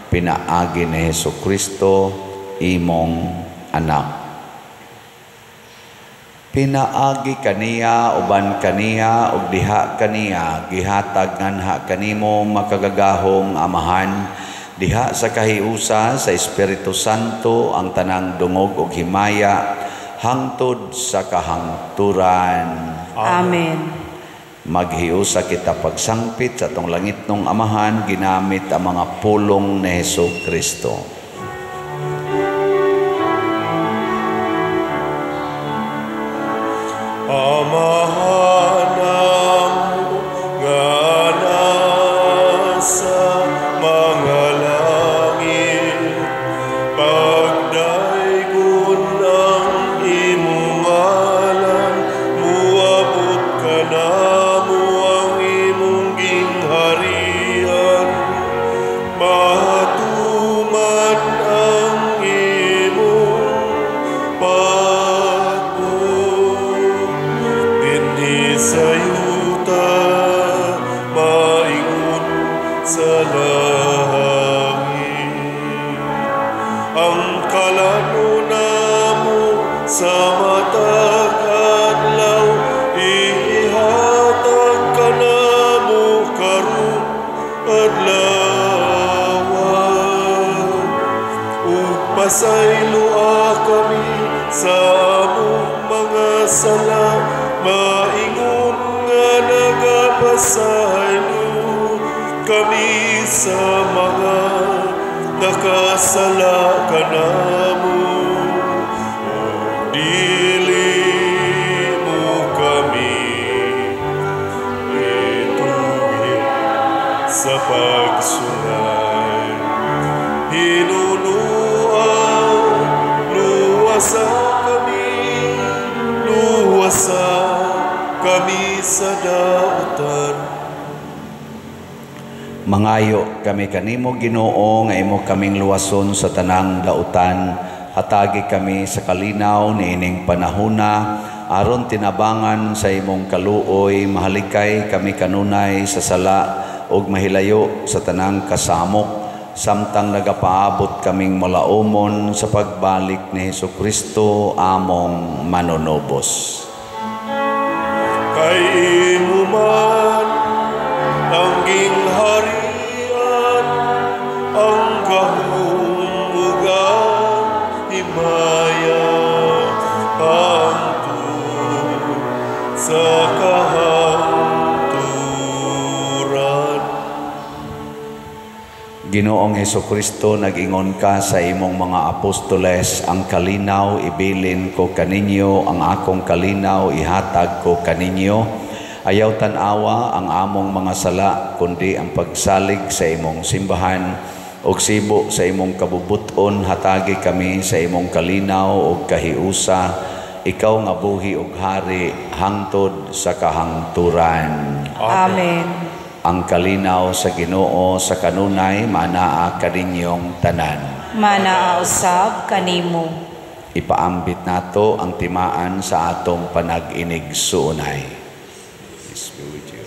pinaagi ni Hesukristo imong anak. Pinaagi kaniya, uban kaniya, ug diha kaniya, gihatag nganha kanimo makagagahom Amahan, diha sa kahiusa sa Espiritu Santo ang tanang dungog ug himaya hangtod sa kahangturan. Amen. Maghiusa kita pagsangpit sa atong langitnong Amahan ginamit ang mga pulong ni Hesukristo. Amahan namo nga nasa mga langit, pagdaygon ang imong ngalan, muabot kanamo ang imong gingharian, matuman ang imong pagbuot dinhi sa yuta, maingon sa langit. Ang kalano namo sa matag adlaw, ihatag kanamo karong adlaw. Ug pasayloa kami sa among mga sala, maingon nga nagapasaylo kami sa mga nakasala kanamo. Ug dili mo kami itugin sa pagsulay. Hinunua, luwasa kami, luwasa kami sa dautan. Mangayo kami kanimo Ginoo nga imo kaming luwason sa tanang dautan. Hatagi kami sa kalinaw niining panahona aron tinabangan sa imong kaluoy, mahalikay kami kanunay sa sala ug mahilayo sa tanang kasamok, samtang nagapaabot kaming malaumon sa pagbalik ni Hesukristo among manunubos. Kay imo man ang gingharian, ang Ginoong Hesukristo, nag-ingon ka sa imong mga apostoles, ang kalinaw ibilin ko kaninyo, ang akong kalinaw ihatag ko kaninyo. Ayaw tan-awa ang among mga sala, kundi ang pagsalig sa imong simbahan ug sibo sa imong kabubut-on, hatagi kami sa imong kalinaw ug kahiusa. Ikaw nga buhi ug hari hangtod sa kahangturan. Amen. Ang kalinaw sa Ginoo sa kanunay manaa kaninyong tanan. Manaa usab kanimo. Ipaambit nato ang timaan sa atong panag-inig-suunay. Peace be with you.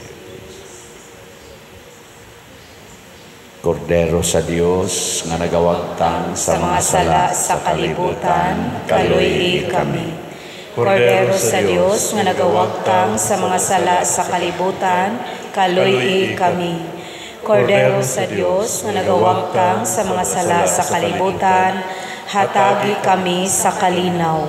Kordero sa Dios nga nagawagtang sa mga sala sa kalibutan, kaluy-i kami. Kordero sa Dios nga nagawagtang sa mga sala sa kalibutan, kaluy-i kami. Kordero sa Dios nga nagawagtang sa mga sala sa kalibutan, hatagi kami sa kalinaw.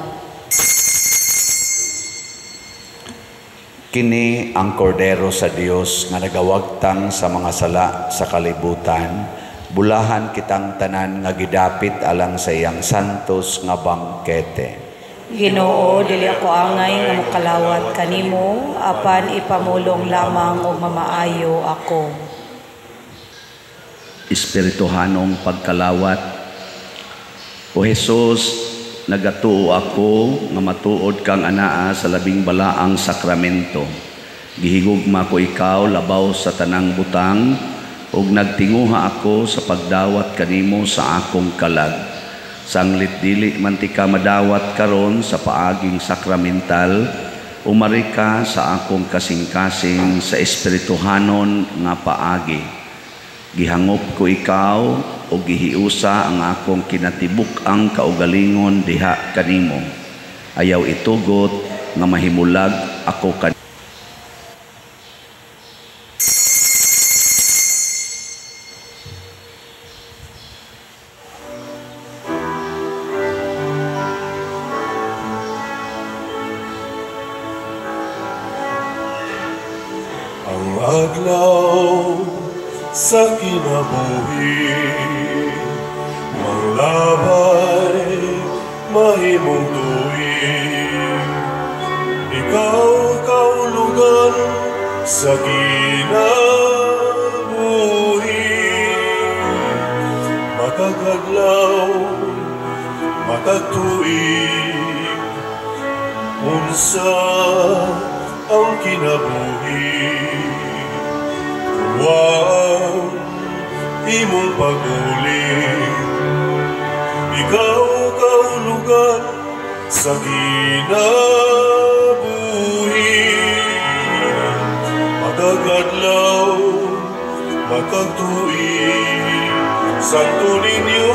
Kini ang kordero sa Dios nga nagawagtang sa mga sala sa kalibutan, bulahan kitang tanan nga gidapit alang sa iyang santos nga bangkete. Ginoo, dili ako angay nga mokalawat kanimo, apan ipamulong lamang og mamaayo ako. Espirituhanong pagkalawat. O Jesus, nagatuo ako nga matuod kang anaa sa labing balaang sakramento. Gihigugma ko ikaw labaw sa tanang butang, ug nagtinguha ako sa pagdawat kanimo sa akong kalag. Sanglit dili man ti ka madawat karon sa paaging sakramental, umari ka sa akong kasing-kasing sa espirituhanon nga paagi. Gihangop ko ikaw o gihiusa ang akong kinatibuk-ang kaugalingon diha kanimo. Ayaw itugot nga mahimulag ako kanimo. Ang adlaw sa kinabuhi, manglabay, mahimong tuig. Ikaw kaulugan sa kinabuhi, matag-adlaw, matag-tuig, unsa ang kinabuhi. Huwag imong pag-ulit, ikaw kaulugan sa kinabuhi. Matag-adlaw, matag-tuig, Santo Niño,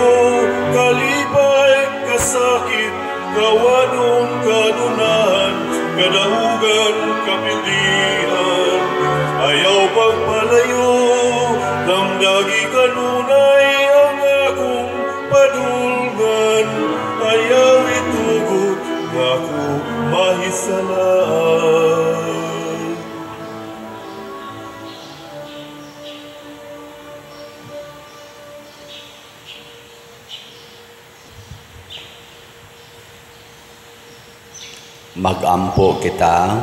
kalipay, kasakit, kawanon, kanunan, kadaugan, kapildihan. Ayaw pagpalayo, damdagi kanunay ang akong padulngan. Ayaw itugot nga ako mahisalaan. Magampo kita.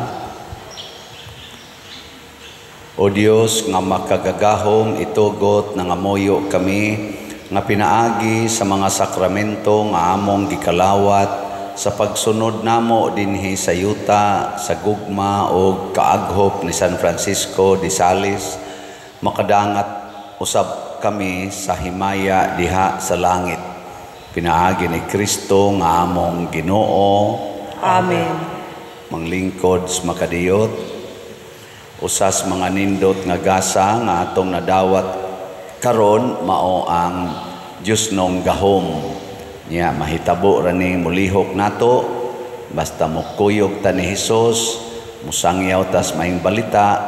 O Dios nga makagagahom, itugot nangamuyo kami nga pinaagi sa mga sakramento nga among gikalawat sa pagsunod namo dinhi sa yuta sa gugma o kaaghop ni San Francisco de Sales, makadangat usab kami sa himaya diha sa langit. Pinaagi ni Kristo nga among Ginoo. Amen. Manglingkod sa makadiyot, usas mga nindot nga gasa nga atong nadawat karon mao ang Dios nong gahom. Nya mahitabo ra ni mulihok nato basta mokuyog ta ni Hesus, musangyaw tas maayong balita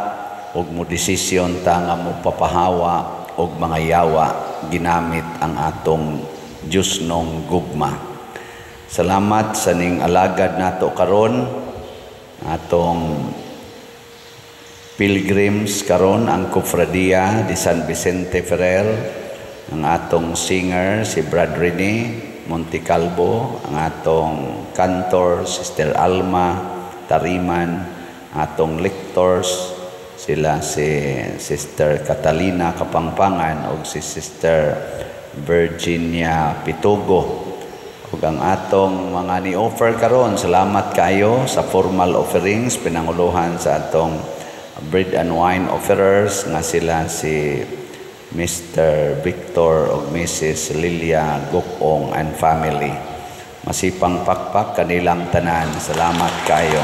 ug modesisyon ta nga mopapahawa og mga yawa ginamit ang atong Dios nong gugma. Salamat sa ning alagad nato karon, atong pilgrims karon ang Cofradia de San Vicente Ferrer Ang atong singer si Brad Rene Montecalvo, ang atong cantor Sister Alma Tariman, atong lectors sila si Sister Catalina Kapangpangan ug si Sister Virginia Pitugo. Ug ang atong mga ni-offer karon, salamat kayo sa formal offerings, pinanguluhan sa atong bread and wine offerers nga sila si Mr. Victor ug Mrs. Lilia Gukong and family. Masipang pakpak kanilang tanan. Salamat kayo.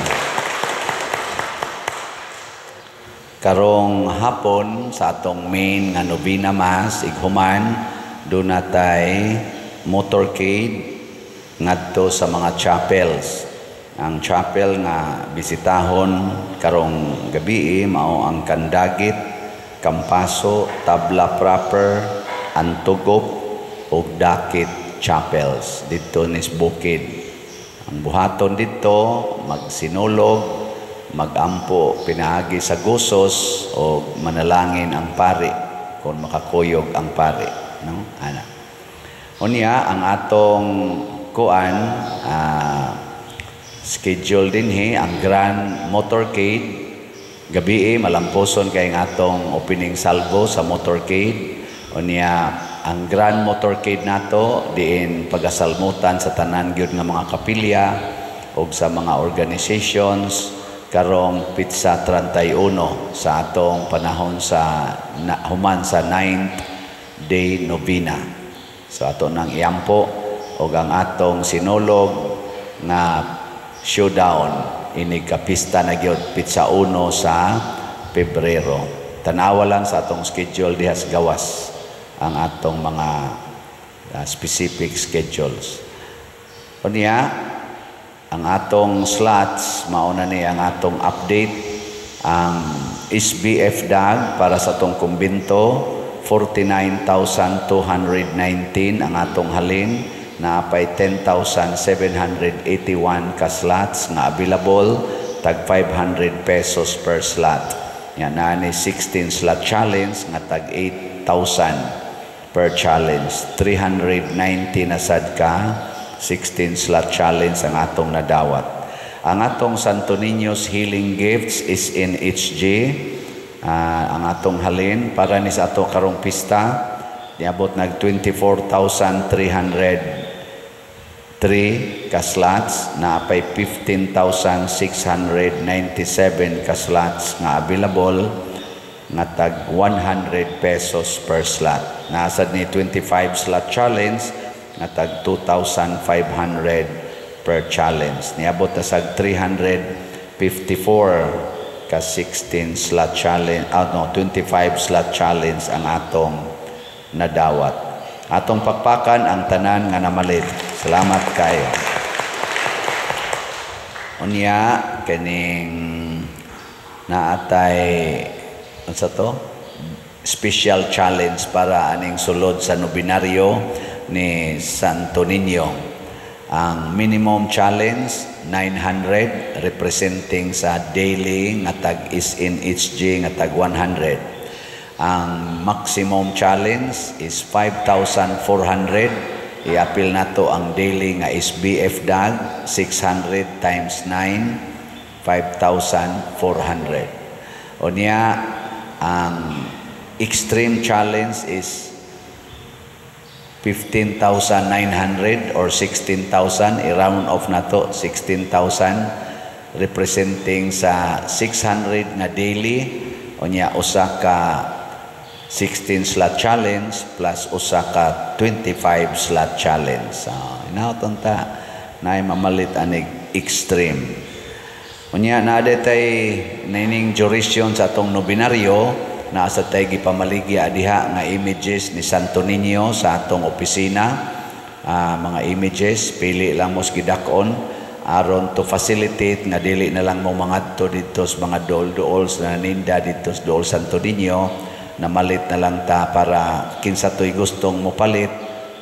Karong hapon sa atong main nga novena mass ighuman, doon natay motorcade ngadto sa mga chapels. Ang chapel nga bisitahon karong gabi mao ang Kandagit, Kampaso, Tabla Proper, Antugop ug Dakit Chapels didto nis bukid. Ang buhaton didto magsinulog, magampo pinaagi sa gusos o manalangin ang pari kung makakuyog ang pari, no? Ana. Unya ang atong kuan schedule dinhi ang Grand Motorcade gabi, malampuson kay ang atong opening salvo sa motorcade. Unya ang Grand Motorcade nato diin pagasalmutan sa tanan gyud nga mga kapilya ug sa mga organizations karong pitsa 31 sa atong panahon sa na, human sa 9th day novena. So ato nang iampo og ang atong sinulog nga showdown inig kapista na gyud pitsa 1 sa Pebrero. Tanawa lang sa atong schedule diha sa gawas ang atong mga specific schedules. Unya ang atong slots, mauna ni ang atong update. Ang SBF DAG para sa atong kumbento, 49,219 ang atong halin, naapay 10,781 ka slots nga available, tag 500 pesos per slot. Yan na ni 16 slot challenge nga tag 8,000 per challenge. 390 na sad ka 16 slot challenge ang atong nadawat. Ang atong Santo Niño's Healing Gifts is in HG. Ang atong halin para ni sa ato karong pista niabot nag 24,303 ka slots, naapay 15,697 ka slots nga available nga tag 100 pesos per slot. Nasad ni 25 slot challenge nga tag 2,500 per challenge. Niabot na sag 354 ka 16 slot challenge, no, 25 slot challenge ang atong nadawat. Atong pakpakan ang tanan nga namalit. Salamat kayo. Unya kining naatay unsa to? Special challenge para aning sulod sa nobinaryo ni Santo Niño. Ang minimum challenge 900, representing sa daily nga tag is in HG nga tag 100. Ang maximum challenge is 5,400. I-appeal nato ang daily nga SBF DAG, 600 times 9, 5,400. Unya ang extreme challenge is 15,900 or 16,000, i-round off na to, 16,000, representing sa 600 nga daily, unya usa ka 16 slot challenge plus usa ka 25 slot challenge. So, inaoton ta naay mamalit anig extreme. Unya naa tay nining duration sa atong nobinaryo, naa sa tay gipamaligya diha nga images ni Santo Niño sa atong opisina. Mga images pili lang mo gidak-on aron to facilitate nga dili na lang mo mangadto didto sa mga dool-dool sa naninda didto sa Dool Santo Niño. Namalit na lang ta para kinsa to'y gustong mopalit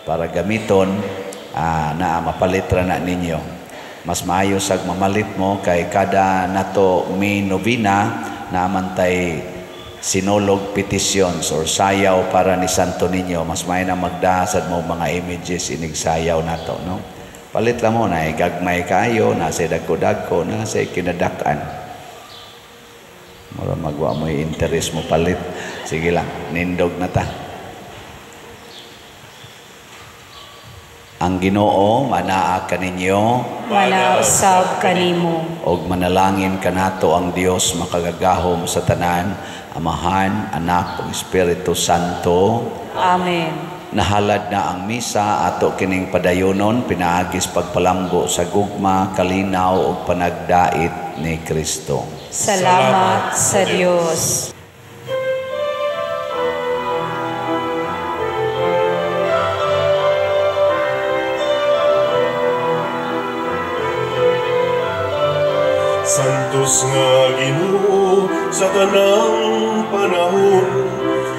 para gamiton, naa mapalit ra na ninyo. Mas maayo sag mamalit mo kay kada nato main novena naman tay Sinulog petitions or sayaw para ni Santo Niño. Mas may na magdasad mo mga images inig sayaw nato, no? Palit lang mo na gagmay kayo, nasa dagko-dagko, nasa kinadak-an. Mura magwa mo interest mo palit. Sige lang, nindog na ta. Ang Ginoo manaa kaninyo, manausab kanimo, og manalangin kanato ang Dios makagagahom sa tanan, Amahan, Anak ug Espiritu Santo. Amen. Nahalad na ang misa ato kining padayonon pinaagis pagpalambo sa gugma, kalinaw ug panagdait ni Kristo. Salamat sa Dios. Santos nga Ginoo sa tanang panahon,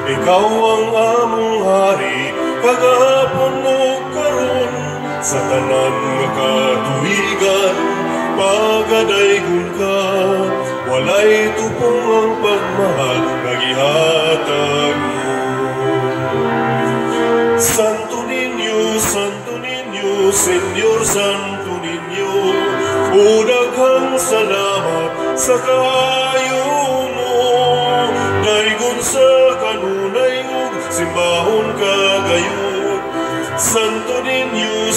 ikaw ang among hari kagahapon ug karon, sa tanan nga katuigan pagadaygon ka, walay tupong ang pagmahal nga gihatag mo. Santo Niño, Señor Santo Niño, o daghang salamat sa kaayo mo. Daygon sa kanunay ug simbahon kagayon. Santo Niño,